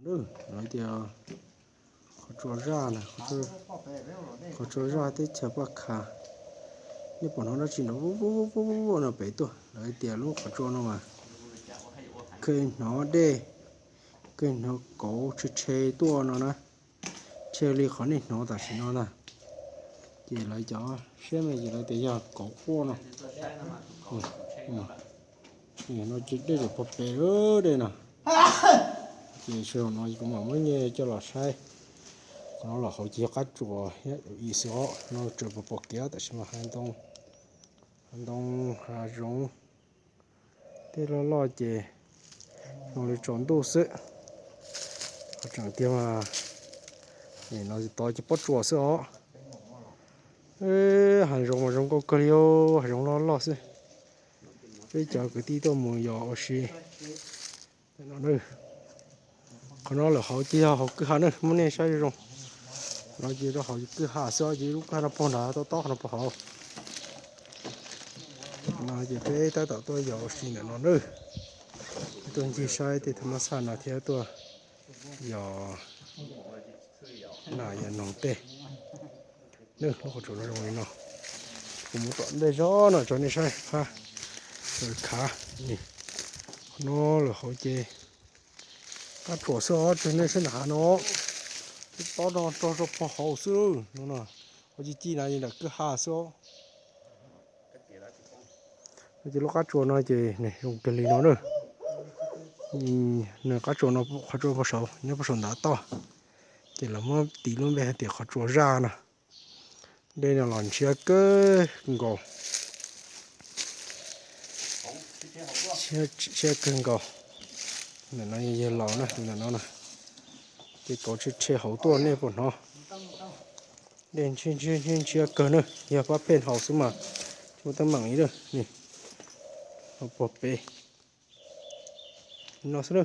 Lawv tias qhov tsua zaj na, qhov tsua zaj teb chaws Paj Kha. Nej pom hnov dab tsi nrov no pem tuaj, lawv tias lub qhov tsua no mas kheev hnov dej, kheev hnov kauv tshe tshe tuaj no na. Tshe li qhov nej hnov tam sim no ntag. Ces lawv cov siab me ces lawv tias yog kauv quaj no. No ces dej tseem pog pem dej no. Ces sij hawm no kuv mam muab nyiaj coj los saib. Qhov no los hauv ces yog qab tsuas ib xwb os, no tseem pom pom kev tam sim no. Hav ntoo, hav zoov, tej loj loj ces no li tsaus ntuj xwb. Qhov tseem tiag mas no tod ces pob tsuas xwb os. Hav zoov mas zoo nkauj kawg li, hav zoov loj loj xwb. Peb cov kwv tij tuaj mus yos ua si. Qhov no lawm hauv ces yog hauv kwj ha na, muab nej saib zoo. No ces rau hauv kwj ha xwb os, ces lub kwj ha no pog nrad, tob tob qhov no pog hauv. No ces peb tab tom tuaj yos ua si ntawm no na. Tuaj ncig saib tej thaj mab xaj no thiab tuaj yos nas yos noog tej. Lub qhov tsua no zoo li no. Kuv mus tom ntej zog no tso nej saib phab khav. Qhov no lawm hauv ces qab tsuas xwb os, tso nej saib nram hav no. Tej tob no rog rau pog hauv xwb no. Qhov ci ci na nram kwj ha xwb os. Ces lub qab tsua no ces zoo kawg li no na. Nws qab tsua no qhov tsua pog saud nyob pog saud ntav toj. Ces lawv muab tis lub npe hais tias qhov tsua zaj no. Dej no los ntshiab kawg nkaus. Ntshiab kawg nkaus. Ntawm no yog yawg laus na, ntawm no na. Ces kauv tshe tshe hauv tuaj nej puas hnov. Dej ntshiab ntshiab kawg na, yog pab pheej haus xwb mas tsis muaj teeb meem li na. Pog pem no xwb na.